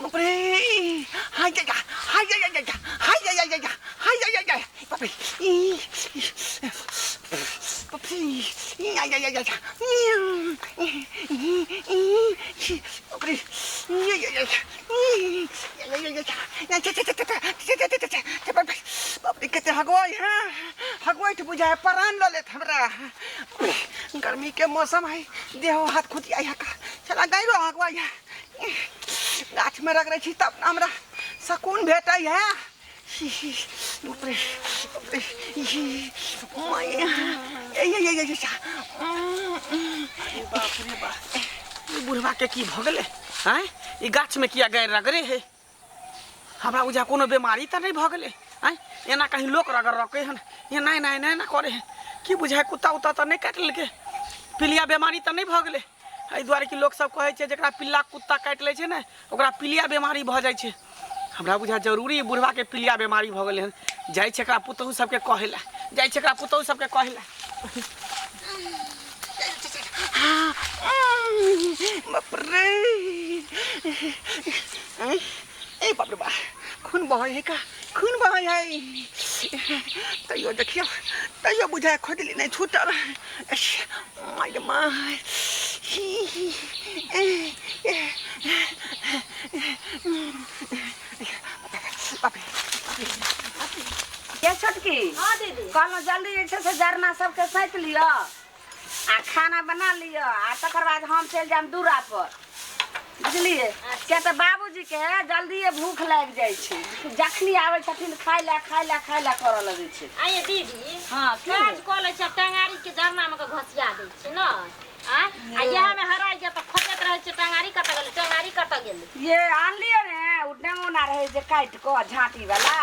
बाप रे हाय हाय हाय हाय हाय हाय हाय हाय हाय हाय बाप रे बाप रे हाय हाय हाय बाप रे बाप रे कते हगवाई है हगवाई तो बुझाए परान लऽ लेत हमरा। गर्मी के मौसम है, देह हाथ खुदियाई है का चला गइलो हगवाई है। गाछ में रगड़ै छी तब ने हमरा सकून भेटै है। बाप रे बाप रे बाप रे बाप, ई बुढ़वा के की भऽ गेलै आँय? ई गाछ में किया गैर रगड़े है? हमरा बुझा कोनो बीमारी तऽ नहि भऽ गेलै आँय? एना कहीं लोक रगड़ रकै हन, एना एना एना एना करै है की बुझाय? कुत्ता उत्ता तऽ नहि काटि लेलकै? पीलिया बीमारी तऽ नहि भऽ गेलै? एहि दुआरे कि लोक सब कहै छै जकरा पिल्ला कुत्ता काटि लै छै ने ओकरा पीलिया बीमारी भऽ जाइ छै। हमरा बुझा जरूरी बुढ़वा के पीलिया बीमारी भऽ गेलै हन। जाइ छै एकरा पुतहु सबके कहै लए, जाइ छै एकरा पुतहु सबके कहै लए। बाप रे ए बाप रे बा, खून बहै है का? खून बहै है तैयो देखियौ, तैयो बुझाय खोदली नहि छूटल। माय गे my. बाप रे के छोटकी? हाँ दीदी। कहलहुँ जल्दी जे छै से जरना सबके सैंत लिअ आ खाना बना लिअ आ तकर बाद हम चलि जायब दूरा पर, बुझलियै? किया तऽ बाबूजीके जल्दिए भूख लागि जाइ छै, जखनी आबै छथिन खाय लए खाय लए खाय लए करऽ लगै छै। आइए दीदी। हाँ, की? काज कऽ लै छै, टंगारी के जरना मे के घसिया दै छै ने आँय, आ इएह मे हराइ जाय तऽ खोजैत रहै छै टंगारी कतऽ गेलै, टंगारी कतऽ गेलै। ये आनलियै ने ओ डेंगोना रहै जे काटि कऽ झाँटी वाला,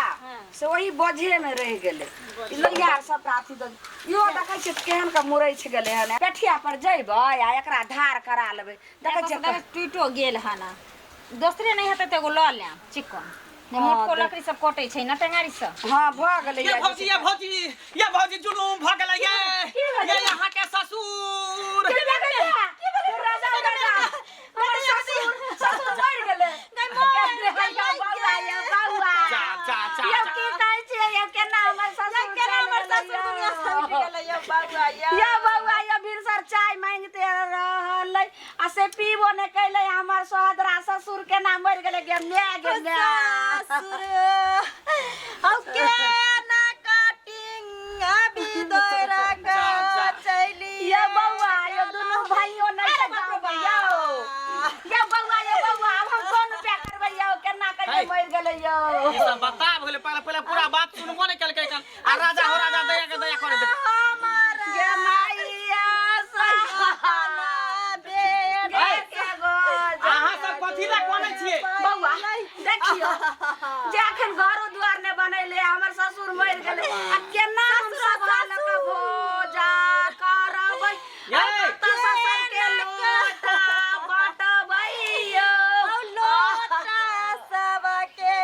से ओही बोझे मे रहि गेलै। ई लोहिया आर सबटा अथी दऽ इहो देखै छियै केहन के मुरैछ गेलै हन। पेठिया पर जैबै आ एकरा धार करा लेबै। देखै छियै टूटो गेल हन, दोसरे नहि हेतै तऽ एगो लऽ लेब चिकन जे हँ, मोटको देख। लकड़ी सब कटै छै ने टेंगारी सब। हँ भऽ गेलै। ये या भौजी, ये भौजी, ये भौजी, जुलूम भऽ गेलै ये। की भऽ ये गेलै? अहाँ के ससुर की भऽ गेलै? राजा राजा हमर ससुर, ससुर मरि गेलै। बौआ यौ बौआ। जा जा जा यौ जा। की कहै छियै यौ? केना हमर ससुर केना हमर चलि ससुर गेलै दुनिया से यौ? उठि गेलै यौ बौआ यौ। यौ बौआ यौ, भिनसर चाय मांगिते रहलै आ से पीबो नहि कैलै। हमर सोहदरा ससुर केना मरि गेलै? गे my, गे my. ससुर हौ केना कटिंग अभी दोरा जा, जा। चैली। यौ बौआ यौ, दुनू भाइयो नहि छै गाँव मे यौ। यौ बौआ यौ बौआ, आब हम कोन उपाय करबै यौ? केना करियै है। मरि गेलै यौ? ई सब बता भेलै, पहिले पहिले पूरा बात सुनबो नहि केलकै एखन आ राजा हो राजा दया के दया करे देख। गे माइया सहाना है। के गो। अहाँ सब कथी लए कोनै छियै? बौआ देखियौ जे अखन घरो दुआर नहि बनेले, हमर ससुर मरि गेलै आ केना हम सब लऽ कऽ भोजा करबै? यै। कतऽ ससुर के लोटा बटबै यौ? लोटा सबके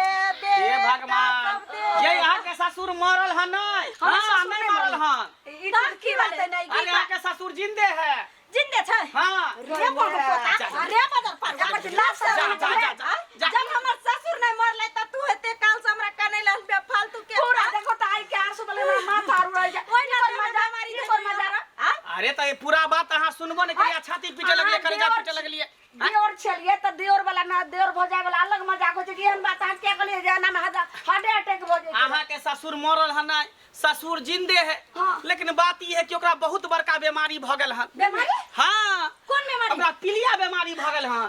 हे भगवान, ये अहाँ के ससुर मरल हन नहि? हमर हाँ ससुर नहि नहि मरल मरल। हन। ई तऽ की बात है? नहि अरे अहाँ के ससुर जिंदे है। जिंदे छै? हाँ। रे बाबा पोता, जा, जा। रे बदर पर लाश जा जा जा जा जा। जब हमर ससुर नहीं मरले त तू एते काल से हमरा कनै लल बे फालतू के। पूरा देखो तऽ आइ के आंसू बले हमरा माथा आर उड़ै छै। ओहि ई ना कोन मजा, मारी ई कोन मजा? आ अरे तऽ ई पूरा बात अहाँ सुनबो नहि केलियै, छाती पीटे लगलियै, अहाँ कलेजा देवर पीटे लगलियै। देवर छलियै तऽ देवर वाला ना देवर भौजाई वाला अलग मजाक होइ छै कि एहन बात अहाँ किया कहलियै जे एना मे हार्ट अटैक भऽ जाइ छै? अहाँ के ससुर मरल हन नहि, ससुर जिंदे है। हाँ। लेकिन बात ई है कि ओकरा बहुत बड़का बीमारी भऽ गेल हन। बीमारी? हाँ। कोन बीमारी? ओकरा पीलिया बीमारी भऽ गेल हन।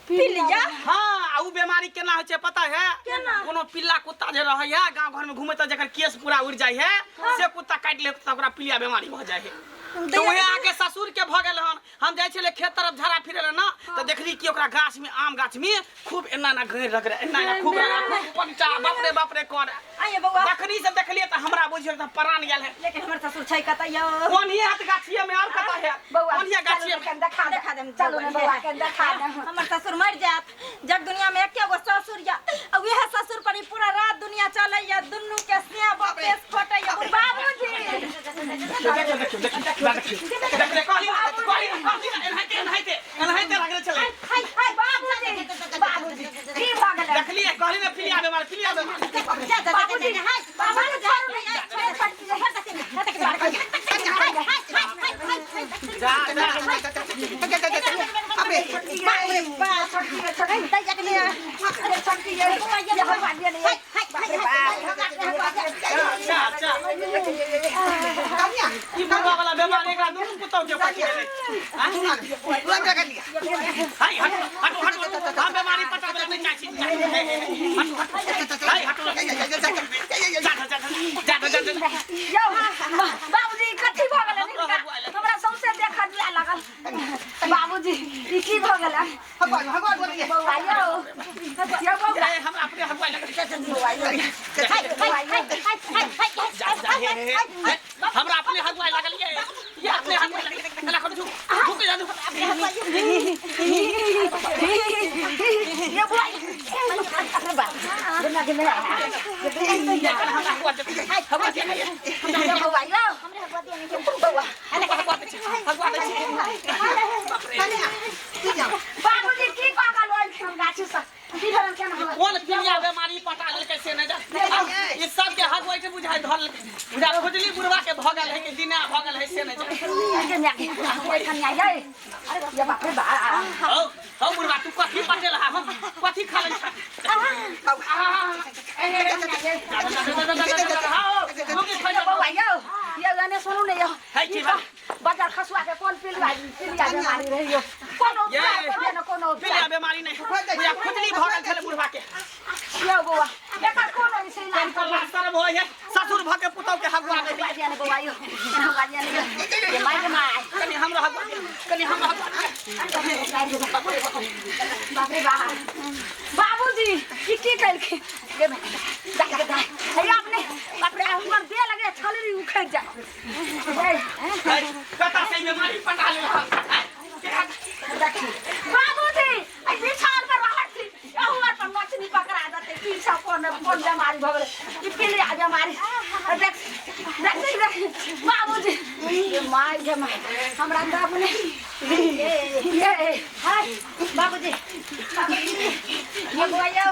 पीलिया? हाँ, आ उ बीमारी केना होइ छै पता है? केना? कोनो पिल्ला कुत्ता जे रहै है गांव घर में घूमे तऽ जकर केस पूरा उड़ जाइ है से कुत्ता काटि ले तऽ ओकरा पीलिया बीमारी भऽ जाइ है। तऽ वएह अहाँके ससुर के भऽ गेल हन। हम जाइ छलियै खेत तरफ झाड़ा फिरै लए ना तऽ देखली कि ओकरा गाछ में, आम गाछ में खूब एना एना गैर रगड़े, एना एना खूब रगड़े, खूब ऊपर नीचा, बाप रे बाप रे करे। आइए बौआ। तखनी से देखलियै तऽ हमरा बुझियौ तऽ प्राण गेल है। लेकिन हमर ससुर छै कतऽ यौ? ओनहिए हाथ गाछिए में, और कतऽ है? बौआ ओनहिए गाछिए चलू में। ने देखा दे। देखा देम। चलू ने बौआ के देखा दे। हमर ससुर मरि जायत, जग दुनिया में एके गो ससुर या आ उएह ससुर पर ही पूरा रात दुनिया चलैया, दुनू के सिया बपेस फटैया। बाबूजी। देखियो देखियो देखियो देखियो देखियो देखियो कहली कहली कहली एनाहिते एनाहिते एनाहिते रगड़े छलै। हाय हाय बाबूजी बाबूजी की भऽ गेलै? देखलिए कहली ने पीलिया बेमार पीलिया बेमार। बाबूजी बाबूजी छोड़ू नहीं जा जा अबे जा जा ई बुढ़वा वाला बेमार एकरा दुनू पुतौ के पकड़ गेलै। तुरंत रगड़ लिया। हाय हटो हटो हटो हम बेमारी पटाबै नहि चाहै छी। हटो हटो हाय हटो जा जा जा जा जा। यौ बाबूजी कथी भऽ गेलै? हमरा सौंसे देखऽ दिया लागल। बाबूजी ई की भऽ गेलै? भगवान भगवान बोलिए। बौआ यौ यौ बौआ हमरा अपने हगुआ लगल। बौआ यौ जा जा हे हे हमरा अपने हगुआ लागल ये अपने हगुआ लागल। एना कर झुक झुक जा झुक। ये बौआ अरे बाप गे गे हमरा हगुआ दे हगुआ दे यौ बौआ यौ बौआ हगुआ दे हगुआ दे। बाबूजी की पागल होल गाछी से की भेल केना होल? कोन पीलिया बेमारी पटा लेलकै से नहि जान। ई सब के हगुआ के बुझाइ धर लेलकै बुझा खुजली बुढ़वा के भऽ गेल है कि दिना भऽ गेल है से नहि जान। अरे ये बाप रे बाप। हौ हौ बुढ़वा तू कथी पटेल हा? हम कथी खा लै छा? बौआ यौ यौ एने सुनू ने यौ बाजार खसुआ के कोन पीलिया पीलिया बेमारी रहे यौ? कोनो उपचार करियै ने कोनो पीलिया उपचार बेमारी नहि बुझा खुजली भऽ गेल छलै बुढ़वा के। यौ बौआ एकर कोनो से इलाज कोन लास्टर भऽ है ससुर भऽ के पुतौ के हगुआ दे। बाजिया ने बौआ यौ बाजिया ने ये my के my कनि हमरा हगुआ दे कनि हमरा हगुआ दे। बाप रे बाप। बाबूजी ई की केलखिन? गे दाइ गे दाइ हे अपने बाप रे हमर देह लगे छलरी उखड़ जा। कता से बेमारी पटा लेल। बाबूजी आई बिछान पर रहत थी हमर पर नचनी पकड़ा देते की सब कोन कोन बेमारी भऽ गेलै ई पीलिया बेमारी। देख देख देख बाबूजी ये my गे my हमरा तऽ अपने ये हाय बाबूजी ये बौआ यौ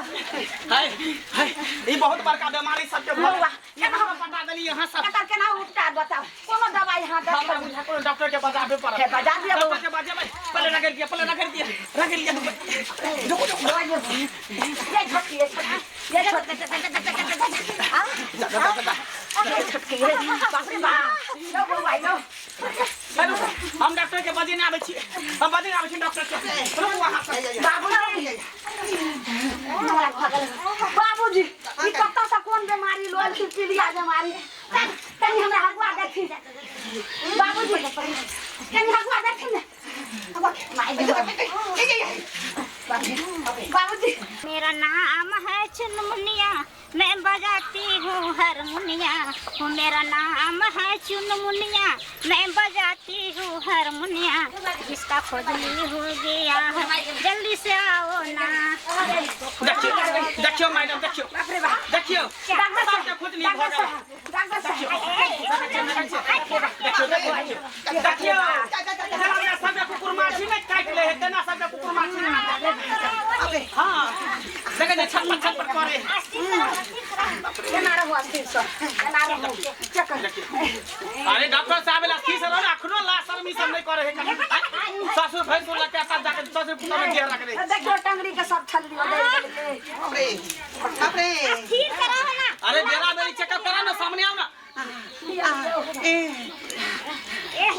हाय हाय ई बहुत बड़का बेमारी सबके भऽ बौआ गेल। केना पटा देली यहाँ सब? एकर केना उपचार बताउ? कोनो दवाई यहाँ हमरा देख बुझा कोनो डॉक्टर के बजाबे पड़त। हे बजा दिया बौआ। डॉक्टर के बजेबै पहले रगड़ दिया पहले रगड़ दिया रगड़ लिया रुको रुको बौआ ये ये छोटकी ये छोटकी ये छोटकी जा जा जा ये छोटकी ये बाप रे बाप यौ बौआ यौ। हेलो हम डॉक्टर के बजेने आबै छी हम बजेने आबै छी डॉक्टर के। रुकू अहाँ सब। बाबूजी बाबूजी ई कतऽ से कोन बेमारी लोल पीलिया बेमारी? तनी हमरा हगुआ देखी बाबूजी कनी हगुआ देखी ने बाबूजी। मेरा नाम है चुनमुनिया मैं बजाती हूँ हारमोनिया। मेरा नाम है चुनमुनिया मैं बजाती हूँ हारमोनिया। जिसका खुजली हो गया है जल्दी से आओ ना। देखियो देखियो मैडम देखियो देखियो सबके खुजली भऽ गेल। डॉक्टर साहब देखियो देखियो जेना सबके कुकुर माछी नहि काटि लै है तेना सबके कुकुर माछी नहि। हाँ देखै छै छटपट छटपट करे। केना रहू अस्थिर से केना रहू चेक। अरे डॉक्टर साहब ला की सर अखनो ला शर्मी सब नहीं करे है। ससुर भैंसुर लग के साथ जाके ससुर पुतौ में घेर रख दे। देखियो टंगड़ी के सब छल्ली हो गेलै। बाप रे बाप रे ठीक करा ना। अरे बेरा बेरी चेकअप करा ना सामने आओ ना। ए ए नहीं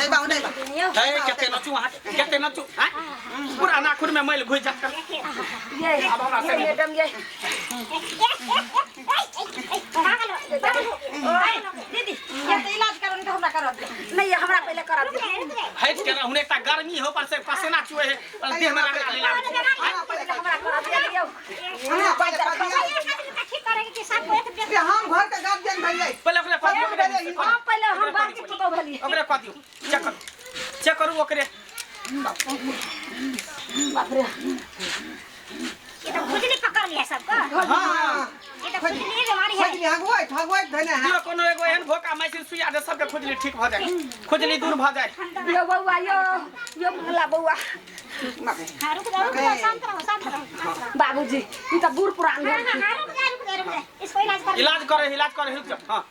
बाबू नहीं बाबू है केते नचू वहां केते नचू हां पूरा नाखून में मैल घुस जात। ये अब हमरा से मैडम ये दीदी ये तो इलाज करन के हमरा करत नहीं हमरा पहले करत हट के रहू एकटा गर्मी हो पर से पसीना चुए है पर देह में रगड़ा ले लावे। पहले हमरा करत दियो हमरा पहले कर दिया। ठीक करेंगे कि सब एक ये हम घर के गार्जियन भइले पहले ओकरे कह दियो हम पहले हम बात के पुतो भली ओकरे कह दियो चेक करू चेक करू ओकरे। बाप रे ये तो खुजली पकड़ लिया सबको। हां ये तो खुजली बीमारी है। खुजली हगुआई हगुआई धने है दियो कोनो एगो एहन भोका मशीन सुइया दे सबके खुजली ठीक भऽ जाए, खुजली दूर भऽ जाए। यो बौआ यो यो मंगला बौआ। हाँ रुक जाओ, रुक जाओ, शांत रहो, शांत रहो, शांत रहो। बाबूजी ई तऽ बूढ़ पुरान हाँ भेल। हाँ हाँ, रुक जा, रुक जा, रुक जा, इसको इलाज कर। इलाज करे, इलाज करे, रुक जाओ। हाँ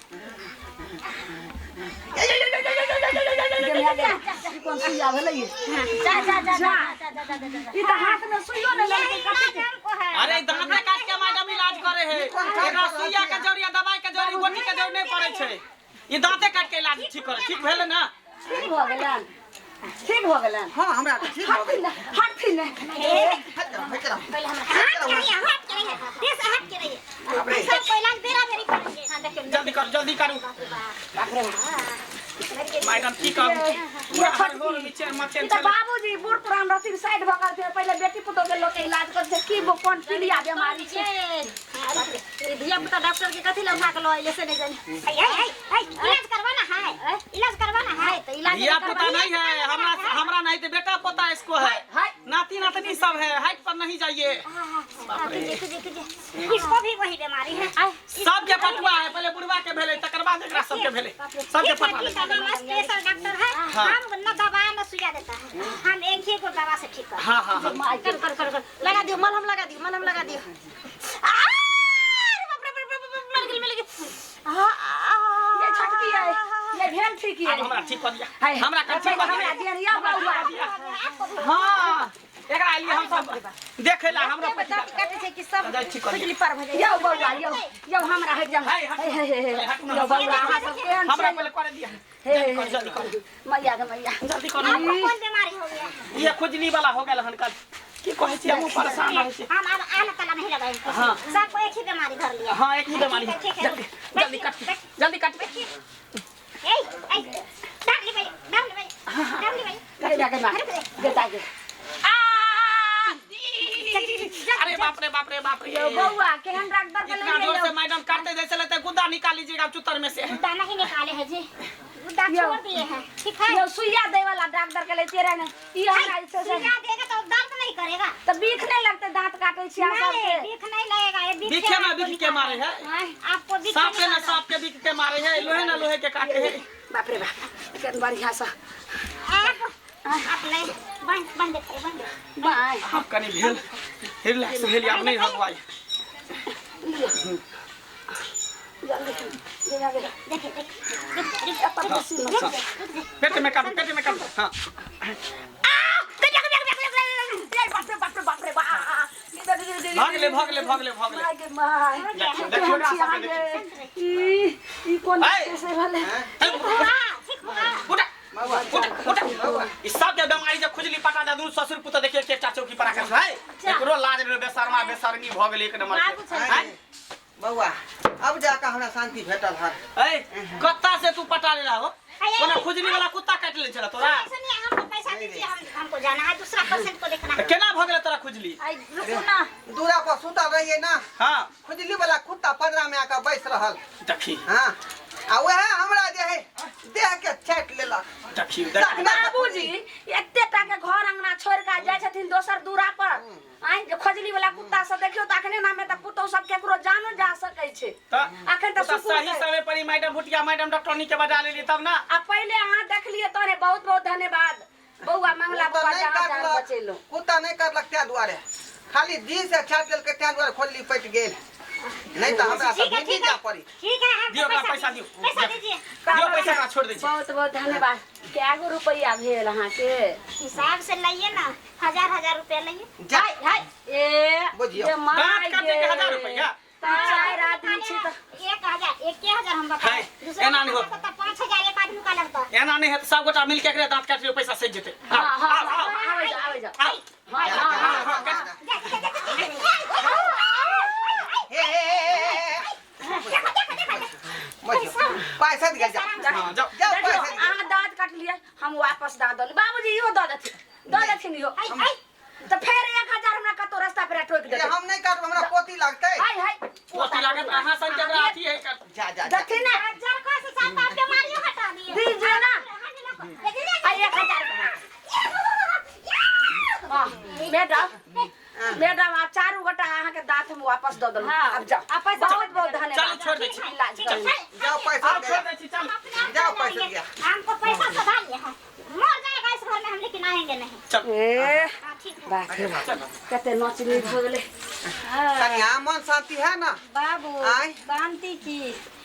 ई कोन सुइया भेलै ये? हाँ, जा जा जा जा जा जा जा जा जा। ई तऽ हाथ में सुइयो नहि यही लगतै। इलाज हमको है। अरे दांते काट के मैडम इलाज करे है, एकरा सुइया के जरिया दवाई के जरिया गोटी के जरूर नहीं पड़े छै, ई दांते काट के इलाज ठीक करे। ठीक भेल ना? ठीक भऽ गेलनि, ठीक भऽ गेलनि। हाँ हमरा तऽ ठीक भऽ हटथिन गेल। ने, हटथिन ने। हट जाओ, हट जाओ। पहले हमरा हाथ के रहिए, हाथ के रहिए, देश हाथ के रहिए। सब इलाज बेरा बेरी करेंगे। हाँ देखिए। जल्दी करू, जल्दी करू। बाप रे बाप। मैडम की कहू, पूरा हर नीचे मचेन ई तऽ छलै। बाबूजी बूढ़ पुरान रहथिन, साइड भऽ गेल पहिले बेटी पुतोह के लोक के इलाज करते की वो कोन पीलिया बीमारी छै। धिया पुता डॉक्टर के कथी लौटा के लो से नहीं जाने। ऐ ऐ ऐ इलाज करवाना है, इलाज करवाना है तो इलाज। धिया पुता नहीं है हमरा, हमरा नहीं तो बेटा पोता इसको है, हाय। नाती नातनी सब है। हाइट पर नहीं जाइए। इसको भी वही बीमारी है। सबके पटुआ है, पहले बुढ़वा के भेलै तकर बाद एकरा सबके भेलै, सबके ठीक है, पटुआ। ठीक है, हम स्पेशल डॉक्टर है। हाँ। हम न दवा न सुइया देता है, हम एक ही को दवा से ठीक कर। हाँ हाँ हाँ। कर कर कर कर लगा दियो मलहम, लगा दियो मलहम, लगा दियो। आ, अरे बाप रे, बाप रे, बाप रे, मर गेल, मर गेल। आ, आ, ये छोटकी है, ये भेल ठीक आब ये। हमरा ठीक कऽ दिया, हाय। हमरा कर ठीक कऽ हमरा दिया। दिया या बौआ। हाँ एकरा लिए हम सब देखे ला हमरा दांत काटे छै कि सब जाय ठीक कऽ दिया। खुजली पर भऽ जाइ। यौ बौआ यौ यौ हमरा हटि जाउ। हाय, हट। हे हे हे हे। हट ना। यौ बौआ अहाँ सब केहन हमरा छियै? पहले कर दिया। हे जल्दी हे कर, जल्दी कर, मैया के मैया। जल्दी कर। आपको कौन बीमारी हो गया? ये खुजली वाला हो गेल हन कल, की कहै छी, हमहूँ परेशान रहै छी। हम अब आला ताला नहीं लगाएंगे। हाँ। सबको एक ही बीमारी धर लिया। हाँ एक ही बीमारी। ठीक है, ठीक है। जल्दी जल्दी कट, जल्दी कट। ए ए डाल ली भाई, डाल ली भाई, डाल ली भाई। बेटा के मार बेटा के। अरे बाप रे, बाप रे, बाप रे। यौ बौआ केहन डॉक्टर के इतना लेलियै जोर से यौ? मैडम काटते जैसे लगता है गुद्दा निकाल लीजिएगा चुतर में से। गुद्दा नहीं निकाले हैं जी, गुद्दा यो। छोड़ दिए हैं। ठीक है। यौ सुइया दै वाला डॉक्टर के लेते रहे ने ई हमरा जे छै से सुइया देगा तो दर्द नहीं करेगा। तऽ बीख नहि लगतै दांत काटै छी अहाँ नहीं सबके? बीख नहीं लगेगा, ये बीख बीखे ना बीख के मारे है। आपको बीख सांप के ना सांप के बीख के मारे है, लोहे ना लोहे के काटे है। बाप रे बाप, केहन बढ़िया से। आप आप ले बंद बंद देखिए, बंद। बाय। आप कनी भेल रिलैक्स भेल, आब नहीं हगवाई। जल्दी बेटा के। देखिए देखिए, अपन कुर्सी में। पेट में काटो, पेट में काटो। हाँ बाप रे बाप रे बाप रे बाप। भागले भागले भागले भागले। My गे my. देखियो, देखियो एकरा सबके देखियो। ई ई कोन ऐ। से भेलै? ठीक होगा। उठा उठा उठा, ई सब के बीमारी जे खुजली पटा दे दू ससुर पुत देखिए के एकटा चौकी पर राखल है, एकरो लाज रे बेशर्मा बेशर्मी भ गेलै एक नंबर के। हैं? बौआ अब जाकर हमरा शांति भेटल हन। ऐ कत्ता से तू पटा लेला हो? कोना खुजली वाला कुत्ता काटि ले छला तोरा? सुनिए, हमको पैसा दीजिए, हम हमको जाना है, दूसरा पेशेंट को देखना है। केना भ गेलै तोरा खुजली? आई रुकू ना। दूरा पर सुतल रहिए ना, हाँ खुजली वाला कुत्ता पदरा में आकर बैस रहल। देखी। हाँ आ वह हमरा जे है देह के चाटि लेलक। देखी देखी। बाबूजी एते टा के घर अंगना छोड़ के जाइ छथिन दोसर दूरा पर, आइ जे खोजली वाला कुत्ता सब देखियो तऽ अखने नामे तऽ पुतहु सब केकरो जानो जा सकै छै। तऽ अखन तऽ तऽ सुकुन सही छै। समय पर ई मैडम भुटिया मैडम डॉक्टरनी के बजा लेली तब ना। आ पहिले अहाँ देखलियै तहने बहुत बहुत धन्यवाद बौआ मंगला कुत्ता बौआ, नहीं जहाँ जान काटलक, बचेलहुँ। कुत्ता नहीं काटलक तें दुआरे, खाली जी से छाटि लेलकै तें दुआरे खोजली पटि गेल, नहीं तऽ हमरा ठीक सब है, भिंडी ठीक जा है, पड़ी। ठीक है, हमको दियो ओकरा पैसा दियो। पैसा दीजिए। दियो पैसा, एकरा छोड़ दै छी। बहुत बहुत धन्यवाद। कए गो रुपैआ भेल अहाँके? हिसाब से लाइए ना, हजार हजार रुपया लाइए। जा हाय हाय ए बुझियौ। ये माय दाँत काटे के गे। 1000 रुपैआ। तऽ चारि आदमी छी तऽ 1000 1000 हम बताए। हाय, दूसरा एना नहीं हो। का 5000 एक आदमी का लगता है। एना नहीं है तऽ सब गोटा मिल के एकरे दाँत काटि लियौ, पैसा सधि जेतै। हाँ आउ हाँ आउ आउ आबै जाउ, आबै जाउ। आउ। हाँ हाँ हाँ हाँ काट। जा, जा, जा, जा, जा, जा। हे हे हे हे हे देखो देखो देखो। बुझियौ, पैसा दिया जा। हाँ जाओ। जाओ देखियौ, पैसा दिया। अहाँ दाँत काटलियै, हम वापस दऽ देली बाबूजी, इहो दऽ देथिन, दऽ देथिन इहो। आई आई तऽ फेर 1000 हमरा कतौ रास्ता पर ठोकि ये देतै। हम नहीं काटब, हमरा पोती लगतै। हाय हाय पोती लागत अहाँ सन के एकरा अथी है कर। जा जा जा। देथिन ने। हजार को से सात आठ बीमारियों हटा दिए। दीजिए ना। देखिए आ 1000 वाह मैडम, मैडम आप चारू गोटा अहाँके दाँत हम वापस दऽ देलहुँ। हाँ। हाँ। आब जाउ। आ पैसा बहुत बहुत धन्यवाद। चलू छोड़ दै छी। इलाज करू। जाओ पैसा आउ दे। छोड़ दै छी। ए हाँ, ठीक है। बाप रे बाप कते नचनी भऽ गेलै। कनिया मन शांति है ना? बाबू आय। शांति की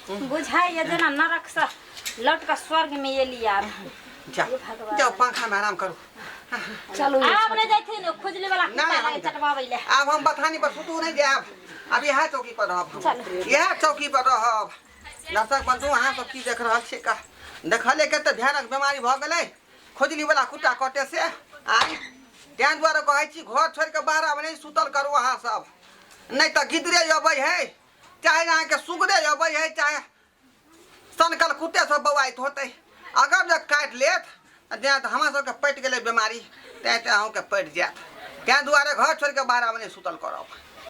बुझाइए जेना नरक से लौट कऽ स्वर्ग में एली आब। जाओ। हे भगवान। जाओ, पंखा में आराम करू। चलू ये। आब नहि जाइथिन खुजली वाला नहीं, कुत्ता हम लगे चटवाबै ले। आब हम बथानी पर सुतू नहीं जायब, अब इएह चौकी पर रहब हम। इएह चौकी पर रहब। दर्शक बंधु, अहाँ सब की देख रहल छियै? का देखले कते भयानक बीमारी भऽ गेलै खुजली वाला कुत्ता कटे से। आइ तें दुआरे कहै छी, घर छोड़ि कऽ बाहर आब नहि सुतल करू अहाँ सब, नहि तऽ गिदरे अबै है, चाहे अहाँके सुगरे अबै है, चाहे सनकल कुत्ते सब बौआइत होतै। अगर जे काटि लेत जेना तऽ हमरा सबके पटि गेलै बीमारी, तें तें अहूँके पटि जायत। तें दुआरे घर छोड़ि कऽ बाहर आब नहि सुतल करब।